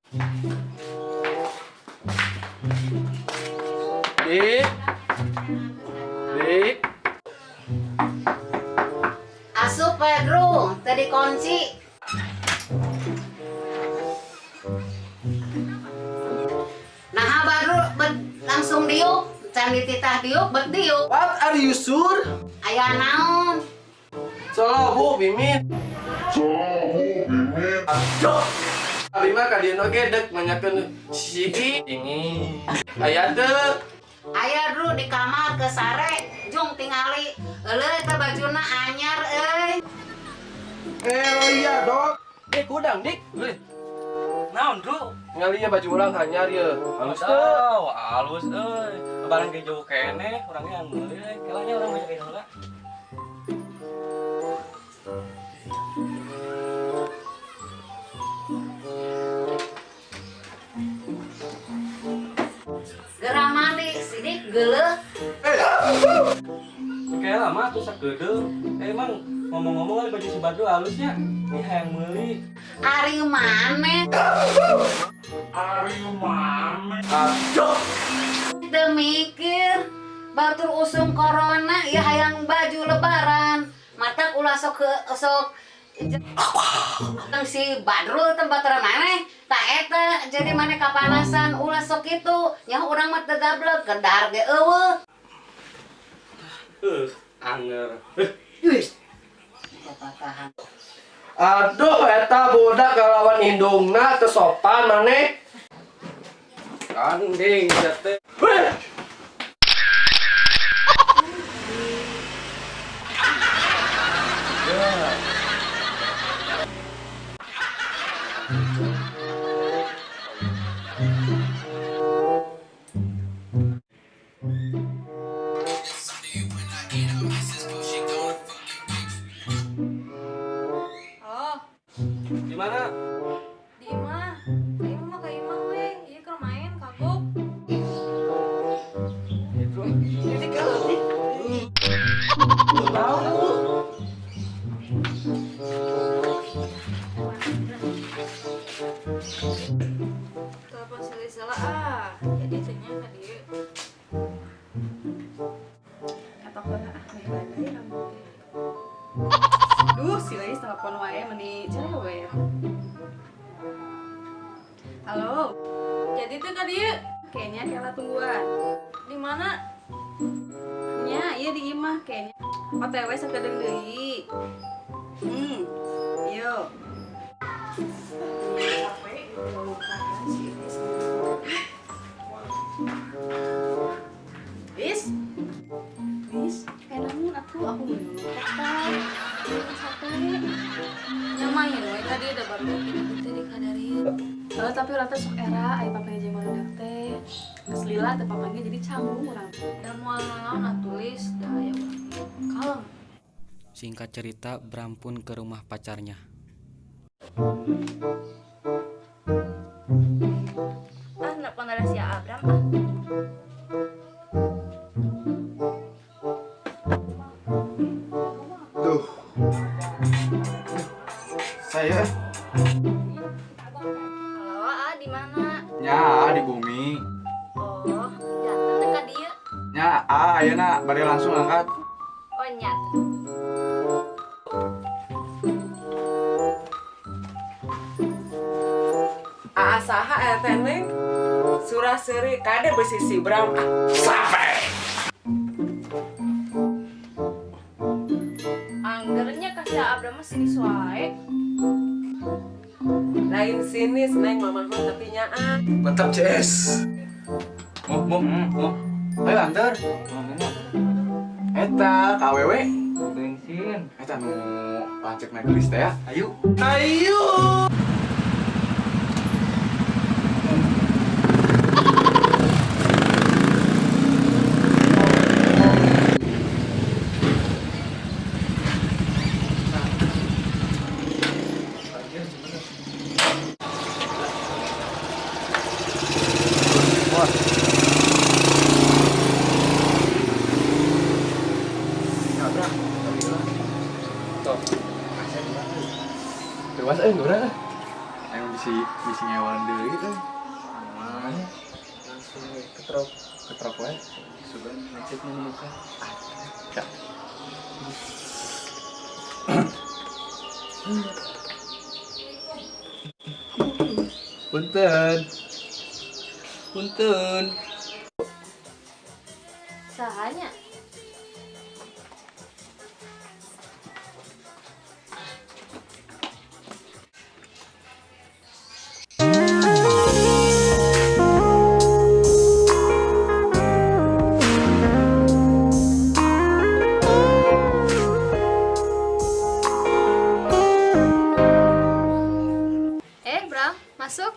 Dik. Dik. Asup Pedro, tadi kunci. Nah, baru langsung diuk, can dititah diuk, bet diuk. What are you sure? Aya naon? Solo bu, Mimit. Solo bu, Mimit. Aduh. Abi mah ka dieu oge dek nanyakeun si ini. Aya teu? Aya dulu di kamar ke sare, jung tingali. Euleuh eta bajuna anyar euy. Eh, oh iya, Dok. Dik, kudang, Dik. Wih. Naon, Bro? Ngalinya baju urang anyar ye. Halus teu? Tahu, halus euy. Barang ge jauh keneh, urangnya yang meuli euy. Kelanya urang banyak yang heula. Geura mandi, sidik geuleuh. Kayak lama tuh sakedeung. Emang ngomong-ngomong baju si Badru halusnya. Ini hayang meuli. Ari maneh? Ari maneh? Aduh. Teu mikir batur usum corona ya hayang baju lebaran. Matak ulah sok sok si Badrul teh baturan maneh tak eta jadi maneh kapanasan ulah sok kitu nyaho urang mah teu gablek gedar ge eueuh. Anger. Wis. Patahan. Aduh, eta budak kalawan indungna teu sopan maneh. Kanding teh. Weh. Oh, Di mana? di imah. Ka imah mah ka imah we. Ieu keur main kagok. Itu. Ini kalau tahu. Telepon sila ah. Jadi teh nya ka dieu. Katok heula ah meh badai rambut teh. Duh, si Leis telepon wae meni cerewet. Halo, Jadi teh ka dieu. Kayaknya Kela tungguan. Di mana? Nya, iya di imah kayaknya. OTW sakedeung deui. Yo. Capek, lupakan si Is. Is. Is, kayak namun aku lupa. Capek. Nya main we tadi ada baru teh di kadarieu. Oh, tapi urang teh sok era aya papanya jeung barudak teh. Geus lila teh papanya jadi canggung urang. Da moal nanaon atuh Lis, da aya urang. Kalem. Singkat cerita, Bram pun ke rumah pacarnya. Ah, nelpon ada si Abram ah. Tuh. Saya. Halo, ah di mana? Nya, di bumi. Oh, jantan teh ka dieu. Nya, ah, ayeuna bari langsung angkat. Oh, nya. Aa saha eta Neng? Surah seuri kade beusi si Bram ah. Sampai. Anggernya ka si Abram mah sinis wae. Lain sinis Neng mamah mah tapi nyaah. Mantap CS. Mau, mau, mau. Ayo antar. Eta KWW. Bensin. Eta nu pancek naik gelis teh ya. Ayo. Ayo. Tuh. Dewas euy ngurang. Ayo di Bisi ngewan deui euy. Namanya langsung we ketrok. Ketrok wae. Sugan ngecek menemukan. Ya. Punten. Punten. Sahanya. Bram, masuk.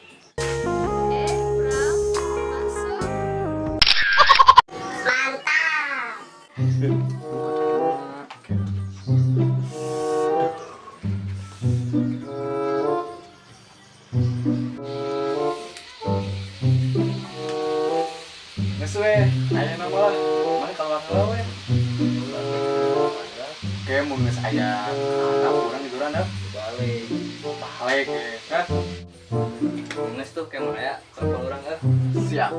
Bram, masuk. Mantap. Geus we, aya nama lah. Mari keluar heula we. Oke, mun geus aya anak urang tiduran dah. Balik. Balik ge. Hah? Geus tuh kayak mun aya telepon urang eh. Siap.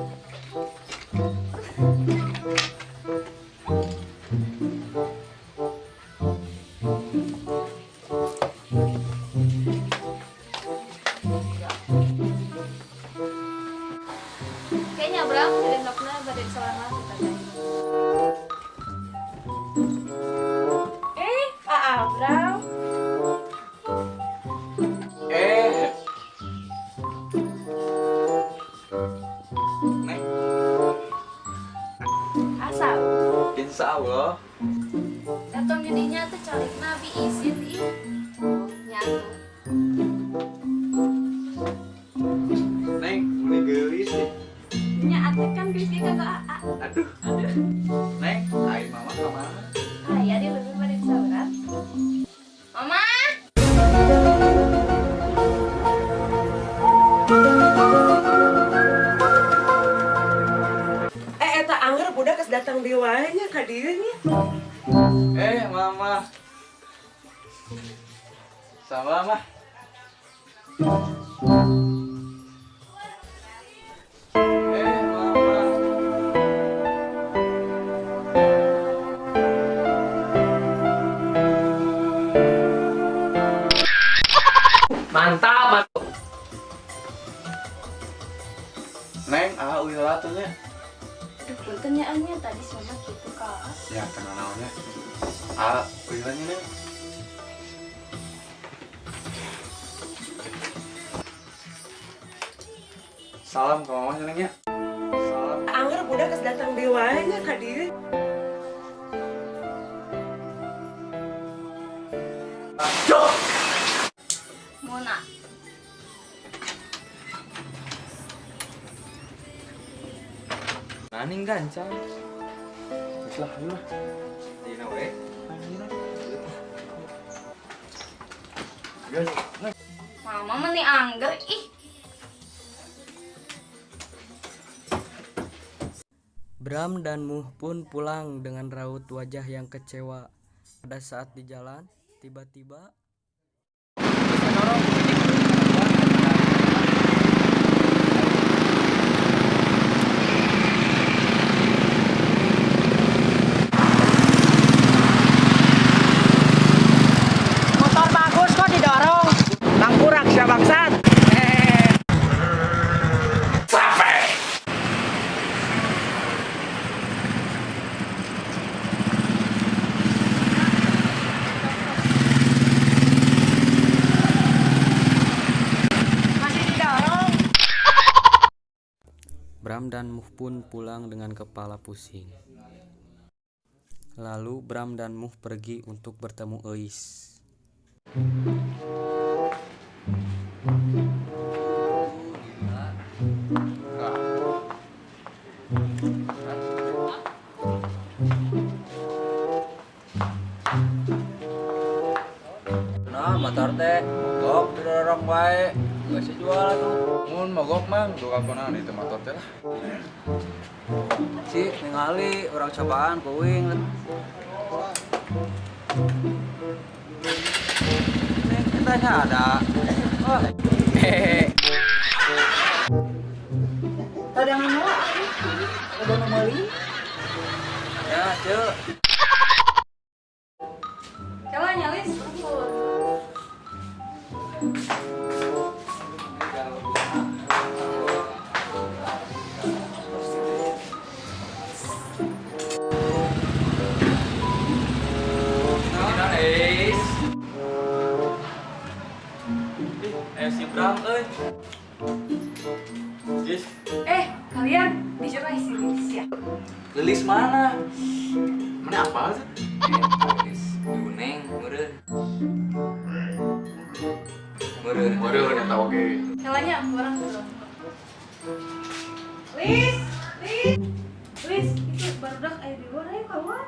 Kayaknya Bram, jadi endokna bade seorang lagi tadi. Pak Abram. Eh. Neng, Asal. insya Allah. Datang jadinya tuh calik nabi izin ih. Nyatu. Neng, meni geulis ih. Nya atuh kan geus ge kagak aa. Aduh. Neng, ai mama ka mana? Aya di leuwih bade sauran. Mama. Eta angger budak geus datang deui wae nya ka dieu nya. Mama. Sama, Mah. Mama. Mantap, mantap. Neng, ah uih heula tuh nya. Aduh, punten nya anya tadi sama kitu ka. Ya, tenang naonnya. Ah, uih heula nya, Neng. Salam ke mamanya, Neng ya. Salam. Angger budak geus datang deui wae nya ka dieu. Mona. Naning gancang. Geus lah, ayo lah. Dina we. Ayo lah. Guys, Neng. Mama meni angger ih. Bram dan Muh pun pulang dengan raut wajah yang kecewa. Pada saat di jalan, tiba-tiba Motor bagus kok didorong. Tangkurak sia bangsat. Masih didorong. Bram dan Muh pun pulang dengan kepala pusing. Lalu Bram dan Muh pergi untuk bertemu Eis. Nah, motor teh mogok didorong wae. Geus dijual atuh. Mun mogok mang, dua kaponan itu motor teh lah. Si ningali urang cobaan kuing. Neng, kita ada. Oh. Hehehe. Udah nu meuli. Ya, Ceu. Kela nyalis. Si Bram euy. Yes. Kalian dicerai si Lilis ya? Lilis mana? Mana apa sih? Lilis Duneng meureun. Meureun. Meureun eta oge. Kelanya orang belum. Lis, Lis. Lis, itu barudak aya di luar ayo keluar.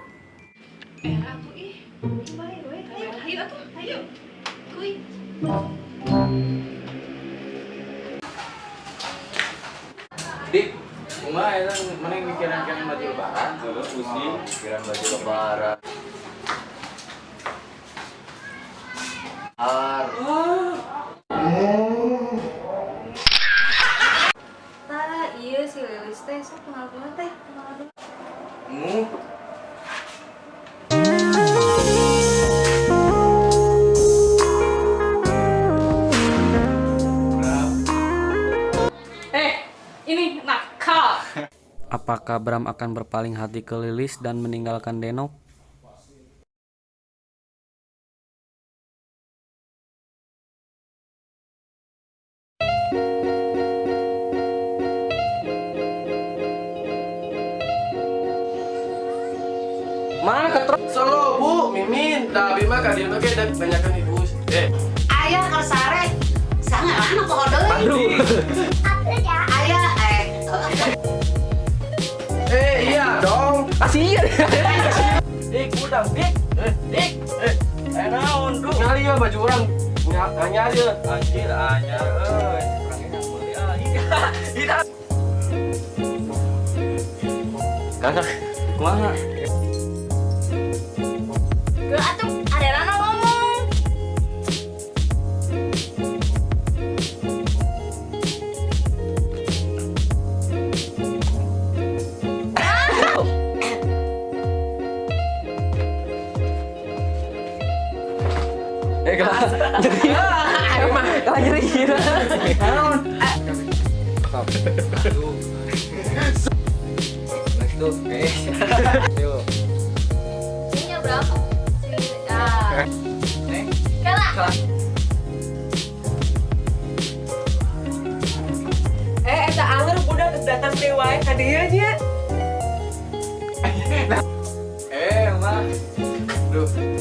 Era atuh ih. Bae we. Ayo, ayo atuh, ayo. Kuy. Dik, kumaha eta mana yang mikiran kan baju lebaran? Heeh, pusing mikiran baju lebaran. Ar. Tah, iya si Lilis teh sok kenal dulu teh, kenal dulu. Mu. Ini nakal. Apakah Bram akan berpaling hati ke Lilis dan meninggalkan Denok? Mana ketrok? Solo Bu, Mimin, tah abi mah ka dieu oge dek banyakan ibu. Aya keur sare. Sangat poho deui. Aya Iya dong. Kasihan. Dik, udang, dik. Dik. Naon, Bro? Nyali ya baju orang. Anyar ya. Anjir, anyar euy. Urang yang meuli ah. Iya. Kakak, kumaha? Geus atuh aderana ngomong. Jadi emang jadi gila. Next tuh, Yuk. Ini berapa? Ah. Kela. Eta anger budak geus datang teh wae ka dieu nya. Mah. Duh.